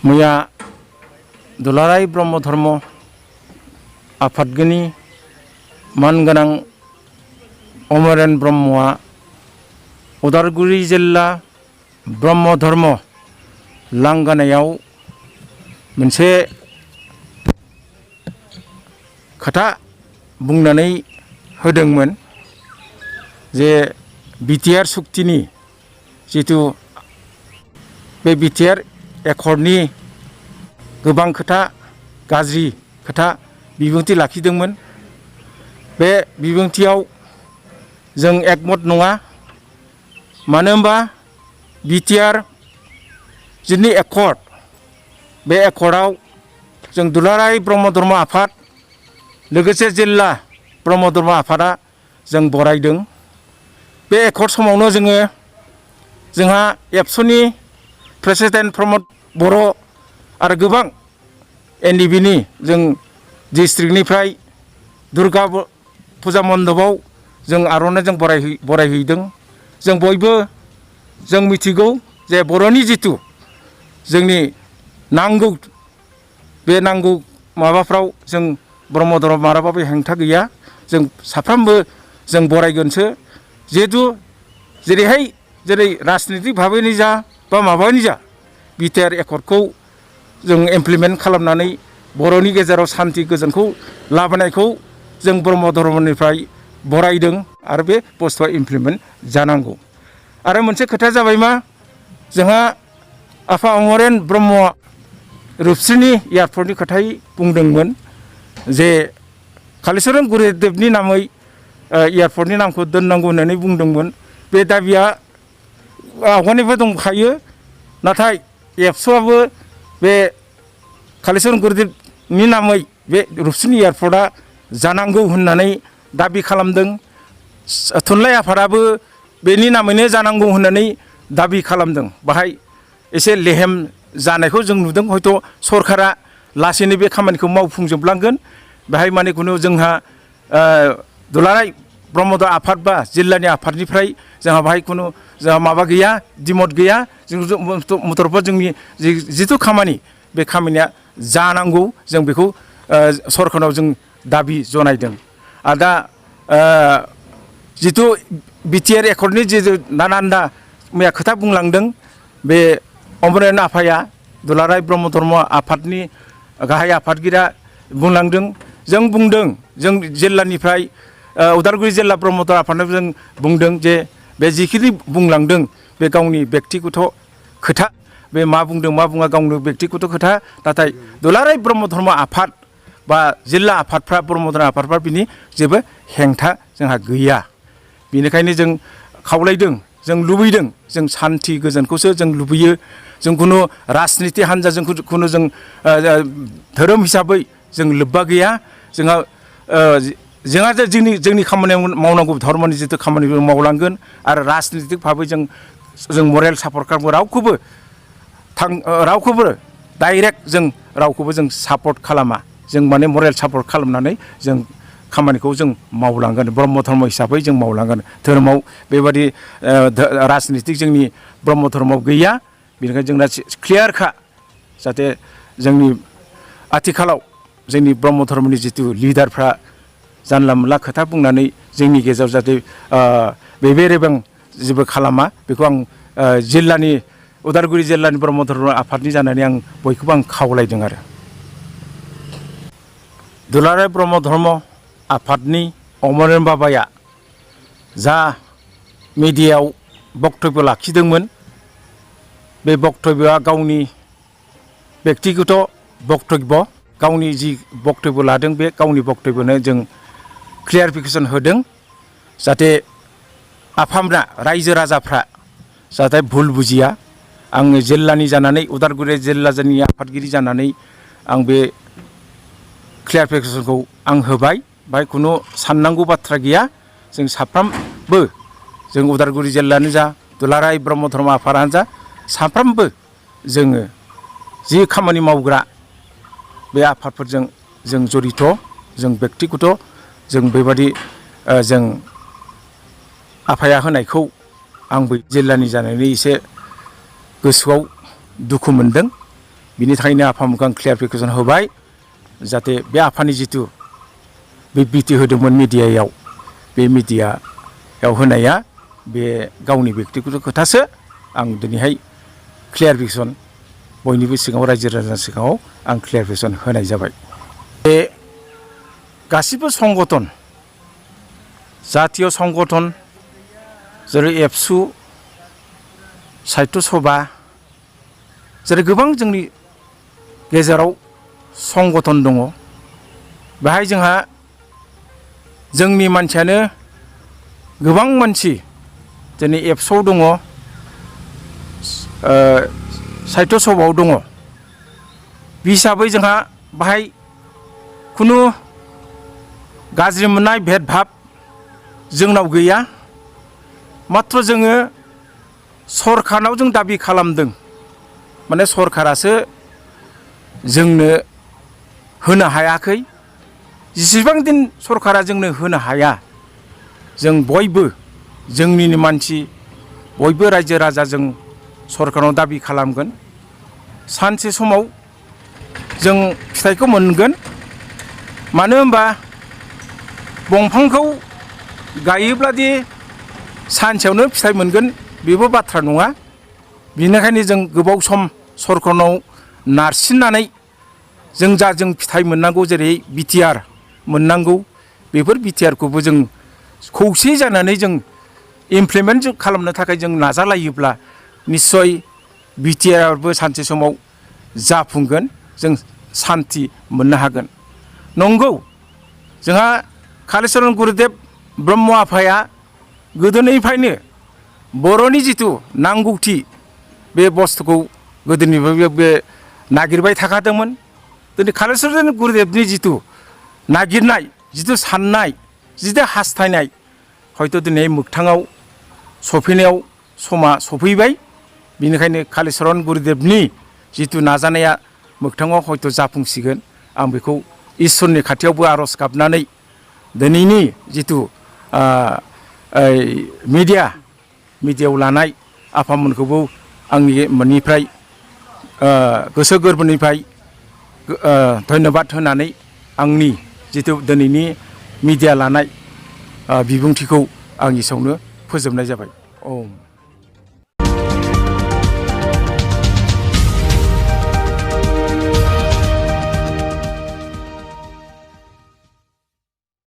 मैया दुलाराय ब्रह्म धर्म आफादगिरि मानगोनां अमरेन ब्रह्मआ उदालगुरि जिल्ला ब्रह्म धर्म लांगानायाव मोनसे खोथा बुंनानै होदोंमोन जे बिटिआर सुक्तिनि जितु बे बिटिआर एकर्डनि गोबां खोथा गाज्रि खोथा बिबुंथि लाखिदोंमोन। बे बिबुंथियाव जों एकमत नङा। मानो होनबा बिटिआर जिनि एकर्ड बे एकर्डआव जों दुलाराय ब्रह्म धर्म आफाद लोगोसे जिल्ला ब्रह्म धर्म आफादा जों बरायदों। बे एकर्ड समावनो जोंहा एबसुनि प्रेसिडेन्ट प्रमद बर' आरो गोबां एनडिबिनि जों डिस्ट्रिक्टनिफ्राय दुर्गा फुजा मण्डपाव जों आर'नाइजों बरायहैदों। जों बयबो जों मिथिगौ जे बर'नि जितु जोंनि नांगौ बे नांगौ माबाफ्राव जों ब्रह्म धर्म मालाबाबो हेंथा गैया। जों साफ्रोमबो जों बरायगोनसो। जिहेतु जेरै राजनितिक भाबैनो जा बा माबानि जा बिटिआर एकर्डखौ जों इमप्लिमेन्ट खालामनानै बर'नि गेजेराव सान्ति गोजोनखौ लाबोनायखौ जों ब्रह्म धर्मनिफ्राय बरायदों आरो बे बुस्थुआ इमप्लिमेन्ट जानांगौ। आरो मोनसे खोथाया जाबाय मा जोंहा आफा अमरेन ब्रह्मआ रुपस्रिनि एयारपर्टनि खोथायै बुंदोंमोन जे कालिचरन गुरुदेबनि नामै एयारपर्टनि नामखौ दोननांगौ होननानै बुंदोंमोन। बे दाबिया आवगायनिफ्राय दंखायो। नाथाय एबसुआबो बे कालिचरन गुरुदेबनि नामै बे रुपस्रिनि एयारपर्टआ जानांगौ होननानै दाबि खालामदों। थुनलाइ आफादाबो बेनि नामैनो जानांगौ होननानै दाबि खालामदों। बाहाय एसे लेहेम जानायखौ जों नुदों। हयथ' सरकारा लासैनो बे खामानिखौ मावफुंजोबलांगोन। बेहाय माने खुनु जोंहा दुलाराय ब्रह्म धर्म आफाद बा जिल्लानि आफादनिफ्राय जोंहा बाहाय खुनु जोंहा माबा गैया, दिमत गैया। जों मथरफोर जोंनि जिथु खामानि बे खामानिया जानांगौ जों बेखौ सरकारनाव जों दाबि जनायदों। आरो दा जिथु बिटिआर एकर्डनि जिथु नानान्दा मैया खोथा बुंलांदों बे अमरेन आफाया दुलाराय ब्रह्म धर्म आफादनि गाहाय आफादगिरिया बुंलांदों। जों बुंदों जों जिल्लानिफ्राय उदालगुरि जिल्ला ब्रह्म धर्म आफादनिफ्राय जों बुंदों जे बे जिखिनि बुंलांदों बे गावनि बेक्तिगत खोथा। बे मा बुंदों मा बुङा गावनि बेक्तिगत खोथा। नाथाय दुलाराय ब्रह्म धर्म आफाद बा जिल्ला आफादफ्रा ब्रह्म धर्म आफादफ्रा बिनि जेबो हेंथा जोंहा गैया। बेनिखायनो जों खावलायदों, जों लुबैदों, जों सान्ति गोजोनखौसो जों लुबैयो। जों खुनु राजनिति हान्जाजों खुनु जों धोरोम हिसाबै जों लोब्बा गैया। जोंहा जोंनि खामानि मावनांगौ धर्मनि जितु खामानि मावलांगोन। आरो राजनितिक भाबै जों मरेल सापर्ट खालामो। रावखौबो डाइरेक्ट जों रावखौबो जों सापर्ट खालामा। जों माने मरेल सापर्ट खालामनानै जों खामानिखौ जों मावलांगोन। ब्रह्म धर्म हिसाबै जों मावलांगोन। धोरोमाव बेबादि राजनितिक जोंनि ब्रह्म धर्मआव गैया। बेनिखायनो जोंना क्लियारखा जाहाथे जोंनि आथिखालाव जोंनि ब्रह्म धर्मनि जितु लिडारफ्रा जानला मोनला खोथा बुंनानै जोंनि गेजेराव जाहाथे बेबे रेबें जेबो खालामा बेखौ आं जिल्लानि उदालगुरि जिल्लानि ब्रह्म धर्म आफादनि जानानै आं बयखौबो आं खावलायदों। आरो दुलाराय ब्रह्म धर्म आफादनि अमरेन बाबाया जा मिडियायाव बक्तब्य लाखिदोंमोन बे बक्तब्यआ गावनि बेक्तिगत बक्तब्य। गावनि जि बक्तब्य लादों बे गावनि बक्तब्यनो जों क्लियारिफिकेसन होदों जाहाथे आफामना रायजो राजाफ्रा जाहाथे भुल बुजिया। आङो जिल्लानि जानानै उदालगुरि जिल्लानि आफादगिरि जानानै आं बे क्लियारिफिकेसनखौ आं होबाय। बाहाय खुनु साननांगौ बाथ्रा गैया। जों साफ्रोमबो जों उदालगुरि जिल्लायानो जा दुलाराय ब्रह्म धर्म आफादानो जा साफ्रोमबो जोङो जि खामानि मावग्रा बे आफादफोरजों जों जड़ित, जों बेक्तिगत जों बेबादि जों आफाया होनायखौ आंबो जिल्लानि जानानै एसे गोसोआव दुखु मोनदों। बिनि थाखायनो आफामोनखौ आं क्लियारिफिकेसन होबाय जाहाथे बे आफानि जिथु बे बिटि होदोंमोन मिडियायाव बे मिडियायाव होनाया बे गावनि बेक्तिगत खोथासो आं दिनैहाय क्लियारिफिकेसन बयनिबो सिगाङाव रायजो राजानि सिगाङाव आं क्लियारिफिकेसन होनाय जाबाय। बे गासिबो संगठन जातीय संगठन जेरै एबसु साहित्य सभा जेरै गोबां जोंनि गेजेराव संगठन दङ बेहाय जोंहा जोंनि मानसियानो गोबां मानसि दिनै एबसुआव दङ साहित्य सभायाव दङ बे हिसाबै जोंहा बाहाय खुनु गाज्रि मोननाय भेदभाब जोंनाव गैया माथ्र जोङो सरखारनाव जों दाबि खालामदों माने सरखारासो जोंनो होनो हायाखै जेसेबां दिन सरखारा जोंनो होनो हाया जों बयबो जोंनिनो मानसि बयबो रायजो राजा जों सरखारनाव दाबि खालामगोन सानसे समाव जों फिथाइखौ मोनगोन मानो होनबा दंफांखौ गायोब्लादि सानसेयावनो फिथाइ मोनगोन बेबो बाथ्रा नङा बेनिखायनो जों गोबाव सम सरखारनाव नारसिननानै जों फिथाइ मोननांगौ जेरै बिटिआर मोननांगौ बेफोर बिटिआरखौबो जों खौसे जानानै जों इमप्लिमेन्ट खालामनो थाखाय जों नाजालायोब्ला निस्सय बिटिआरबो सानसे समाव जाफुंगोन जों सान्थि मोननो हागोन। नंगौ जोंहा कालिचरन गुरुदेब ब्रह्म आफाया गोदोनिफ्रायनो बर'नि जिथु नांगौथि बे बुस्थुखौ गोदोनिफ्राय बे नागिरबाय थाखादोंमोन दिनै कालिचरन गुरुदेबनि जिथु नागिरनाय जिथु साननाय जिथु हास्थायनाय हयथ' दिनै मोगथाङाव सफैनायाव समा सफैबाय बेनिखायनो कालिचरन गुरुदेबनि जिथु नाजानाया मोगथाङाव हयथ' जाफुंसिगोन आं बेखौ इसोरनि खाथियावबो आर'ज गाबनानै दिनैनि जिथु मिडियायाव लानाय आफामोनखौबो आंनि मोननिफ्राय गोसो गोरबोनिफ्राय धन्यबाद होनानै आंनि जिथु दिनैनि मिडिया लानाय बिबुंथिखौ आं एसेयावनो फोजोबनाय जाबाय।